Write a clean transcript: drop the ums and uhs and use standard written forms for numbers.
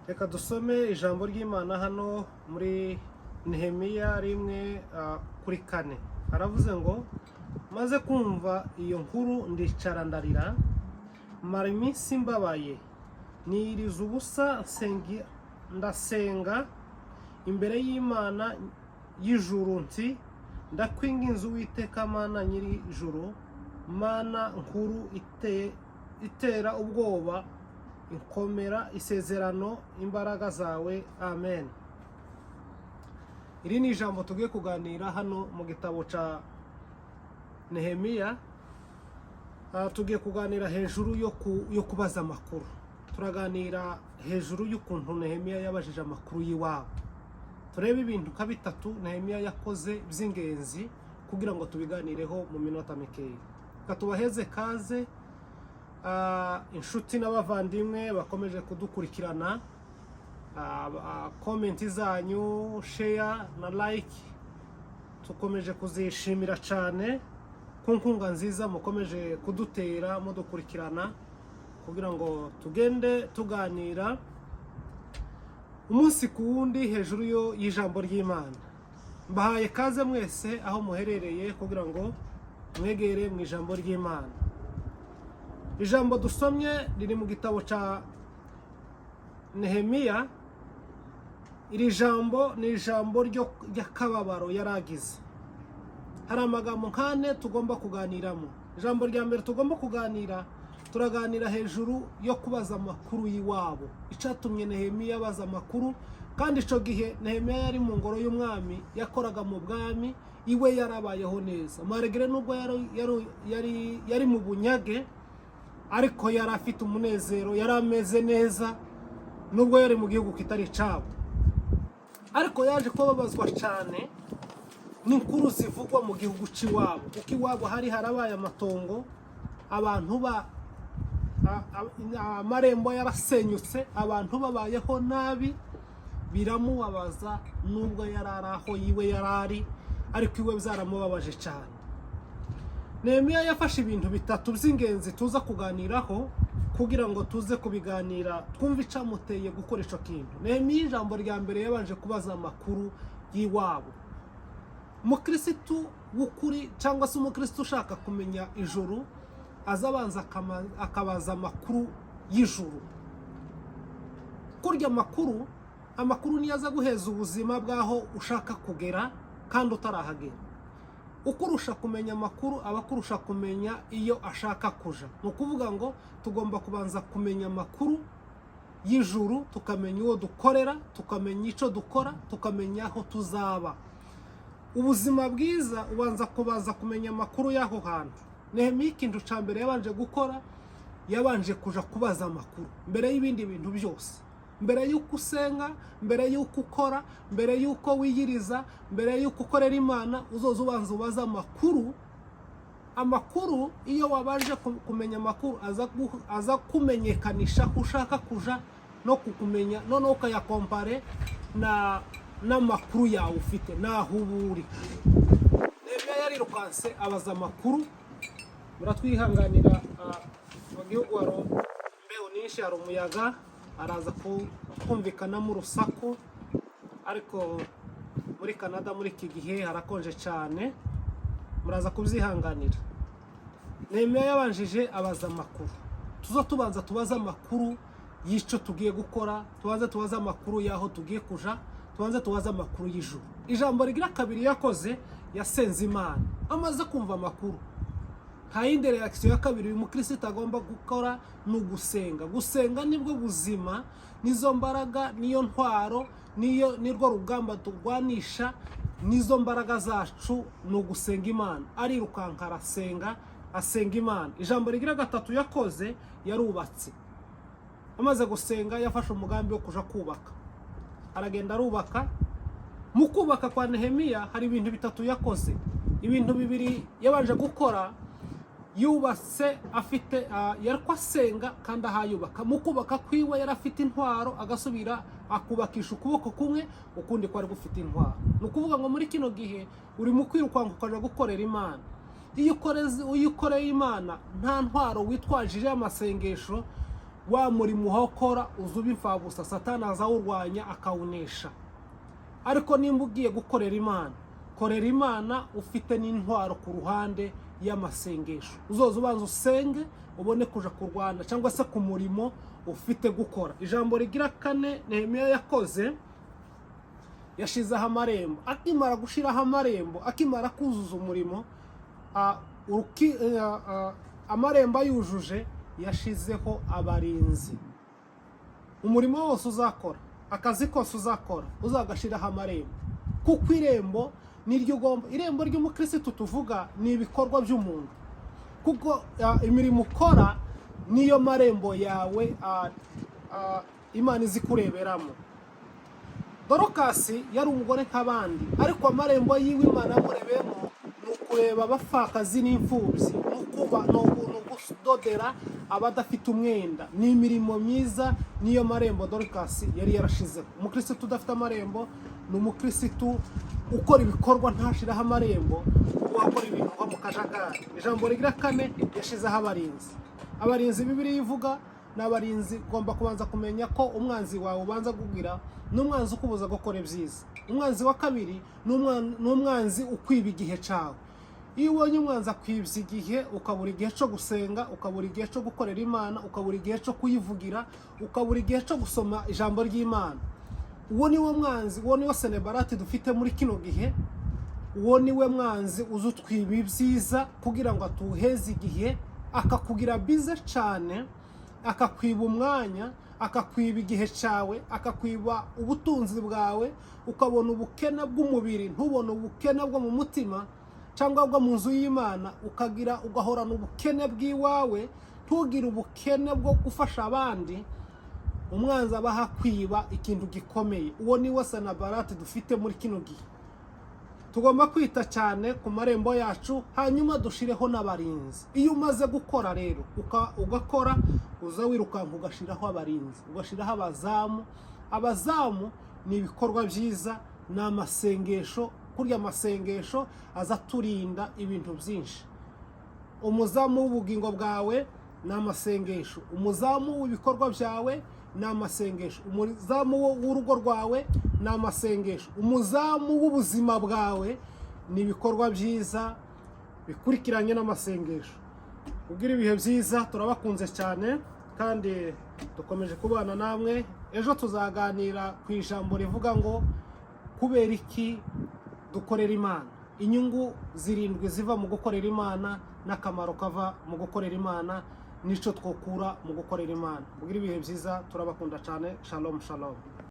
Reka dusome ijambo ry'Imana hano muri Nehemiya 1 kuri 4. Haravuze ngo: "Maze kumva iyo nkuru, ndicara ndarira, mara iminsi mbabaye, niyiriza ubusa, ndasenga imbere y'Imana y'ijuru nti: 'Ndakwinginze, Uwiteka Mana nyiri ijuru, Mana nkuru itera ubwoba, ikomera isezerano imbaraga zawe.'" Amen. Iri ni ijambo tugiye kuganira hano mu gitabo cya Nehemiya. Tugiye kuganira hejuru yo kubaza amakuru. Turaganira hejuru y'ukuntu Nehemiya yabajije amakuru y'iwabo. Turebe ibintu nka bitatu Nehemiya yakoze by'ingenzi kugira ngo tubiganireho mu minota mikeya. Reka tubaheze kaze, inshuti n'abavandimwe bakomeje kudukurikirana. Comment zanyu, share na like tukomeje kuzishimira cyane ku nkunga nziza mukomeje kudutera mudukurikirana kugira ngo tugende tuganira umunsi ku wundi hejuru y'ijambo ry'Imana. Mbahaye kaze mwese aho muherereye kugira ngo mwegere mu ijambo ry'Imana. Ijambo dusomye riri mu gitabo cya Nehemiya. Iri jambo ni ijambo ry'akababaro yari agize. Hari amagambo nk'ane tugomba kuganiramo. Ijambo rya mbere tugomba kuganira, turaganira hejuru yo kubaza amakuru y'iwabo, icyatumye Nehemiya abaza amakuru. Kandi icyo gihe Nehemiya yari mu ngoro y'umwami, yakoraga mu bwami, iwe yarabayeho neza malgré nubwo yari mu bunyage, ariko yari afite umunezero, yari ameze neza nubwo yari mu gihugu kitari icabo. Ariko yaje kubabazwa cyane n'inkuru zivugwa mu gihugu cy'iwabo, kuko iwabo hari harabaye amatongo, abantu ba amarembo yarasenyutse, abantu babayeho nabi. Biramubabaza nubwo yari ari aho yiwe yari ari, ariko iwe byaramubabaje cyane. Nehemiya yafashe ibintu bitatu by'ingenzi tuza kuganiraho kugira ngo tuze kubiganira twumve icyamuteye gukora icyo kintu. Nehemiya, ijambo rya mbere, yabanje kubaza amakuru y'iwabo. Umukirisitu w'ukuri cyangwa se umukirisitu ushaka kumenya ijuru aza abanza akabaza amakuru y'ijuru. Kurya amakuru niyo aza guheza ubuzima bw'aho ushaka kugera kandi utarahagera. Ukurusha kumenya amakuru aba akurusha kumenya iyo ashaka kuja. Ni ukuvuga ngo tugomba kubanza kumenya amakuru y'ijuru, tukamenya uwo dukorera, tukamenya icyo dukora, tukamenya aho tuzaba. Ubuzima bwiza ubanza kubanza kumenya amakuru y'aho hantu. Nehemiya, ikintu cya mbere yabanje gukora, yabanje kuja kubaza amakuru mbere y'ibindi bintu byose. Mbere y'uko usenga, mbere y'uko ukora, mbere y'uko wiyiriza, mbere y'uko ukorera Imana, uzoza ubanza ubaza amakuru. Amakuru, iyo wabanje kumenya amakuru, aza kumenyekanisha aho ushaka kuja no kukumenya, noneho ukayakompare na n'amakuru yawe ufite n'aho uba uri. Nehemiya yarirukanse abaza amakuru. Muratwihanganira, mu gihugu hari imbeho nyinshi, hari umuyaga, araza kumvikanamo urusaku, ariko muri Canada muri iki gihe harakonje cyane, muraza kubyihanganira. Nehemiya yabanjije abaza amakuru. Tuzo tubanza tubaze amakuru y'icyo tugiye gukora, tubanze tubaze amakuru y'aho tugiye kuja, tubanze tubaze amakuru y'ijuru. Ijambo rigira kabiri yakoze, yasenze Imana amaze kumva amakuru. Nta yindi réaction ya kabiri uyu mukristo agomba gukora, ni ugusenga. Gusenga nibwo buzima, nizo mbaraga, niyo ntwaro, niyo nirwo rugamba turwanisha, nizo mbaraga zacu, ni ugusenga Imana. Arirukanka arasenga, asenga Imana. Ijambo rigira gatatu yakoze, yarubatse. Amaze gusenga, yafashe umugambi wo kuja kubaka, aragenda arubaka. Mu kubaka kwa Nehemiya hari ibintu bitatu yakoze. Ibintu bibiri yabanje gukora, yubatse afite, yari ko asenga kandi ahayubaka. Mu kubaka kwiwe yari afite intwaro, agasubira akubakisha ukuboko kumwe, ukundi kwari gufite intwaro. Ni ukuvuga ngo muri kino gihe uri mu kwirukanka ukaja gukorera Imana, iyo ukoreye Imana nta ntwaro witwajije y'amasengesho. Wa murimo uhakora uza uba imfabusa, Satani azawurwanya akawunesha. Ariko nimba ugiye gukorera Imana, korera Imana ufite n'intwaro ku ruhande y'amasengesho. Uzoza ubanza usenge, ubone kuja kurwana cyangwa se ku murimo ufite gukora. Ijambo rigira kane Nehemiya yakoze, yashizeho amarembo. Akimara gushyiraho amarembo, akimara kuzuza umurimo, amarembo ayujuje, yashizeho abarinzi. Umurimo wose uzakora, akazi kose uzakora, uzagashyiraho amarembo, kuko irembo niryo ugomba. Irembo ry'umukirisitu tuvuga ni ibikorwa by'umuntu, kuko imirimo ukora niyo marembo yawe Imana izi kureberamo. Dorokasi yari umugore nk'abandi, ariko amarembo yiwe Imana yamurebeyemo ni ukureba abapfakazi n'imfubyi, ni ukudodera abadafite umwenda, ni imirimo myiza. Niyo marembo Dorokasi yari yarashizeho. Umukirisitu udafite amarembo ni umukirisitu ukora ibikorwa ntashiraho amarembo, wakora ibintu nko mu kajagari. Ijambo rigira kane, yashizeho abarinzi. Abarinzi Bibiliya ivuga ni abarinzi. Ugomba kubanza kumenya ko umwanzi wawe ubanza kugira ni umwanzi ukubuza gukora ibyiza. Umwanzi wa kabiri ni umwanzi ukwiba igihe cyawe. Iyo ubonye umwanzi akwibye igihe, ukabura igihe cyo gusenga, ukabura igihe cyo gukorera Imana, ukabura igihe cyo kuyivugira, ukabura igihe cyo gusoma ijambo ry'Imana, uwo ni wo mwanzi, uwo ni wo Senebarati dufite muri kino gihe. Uwo ni we mwanzi uza utwiba ibyiza kugira ngo atuheze igihe, akakugira busy cyane, akakwiba umwanya, akakwiba igihe cyawe, akakwiba ubutunzi bwawe, ukabona ubukene bw'umubiri, ntubone ubukene bwo mu mutima cyangwa bwo mu nzu y'Imana. Ukagira ugahorana ubukene bw'iwawe, ntugire ubukene bwo gufasha abandi. Umwanzi aba akwiba ikintu gikomeye. Uwo ni we Sanabarati dufite muri kino gihe. Tugomba kwita cyane ku marembo yacu, hanyuma dushireho n'abarinzi. Iyo umaze gukora rero, ugakora, uza wirukanka ugashyiraho abarinzi, ugashyiraho abazamu. Abazamu ni ibikorwa byiza, ni amasengesho. Kurya amasengesho aza aturinda ibintu byinshi. Umuzamu w'ubugingo bwawe ni amasengesho, umuzamu w'ibikorwa byawe ni amasengesho, umuzamu w'urugo rwawe ni amasengesho, umuzamu w'ubuzima bwawe ni ibikorwa byiza bikurikiranye n'amasengesho. Ubwira ibihe byiza, turabakunze cyane kandi dukomeje kubana namwe. Ejo tuzaganira ku ijambo rivuga ngo kubera iki dukorera Imana, inyungu zirindwi ziva mu gukorera Imana n'akamaro kava mu gukorera Imana n'icyo twokura mu gukorera Imana. Ubwira ibihe byiza, turabakunda cyane. Shalom, shalom.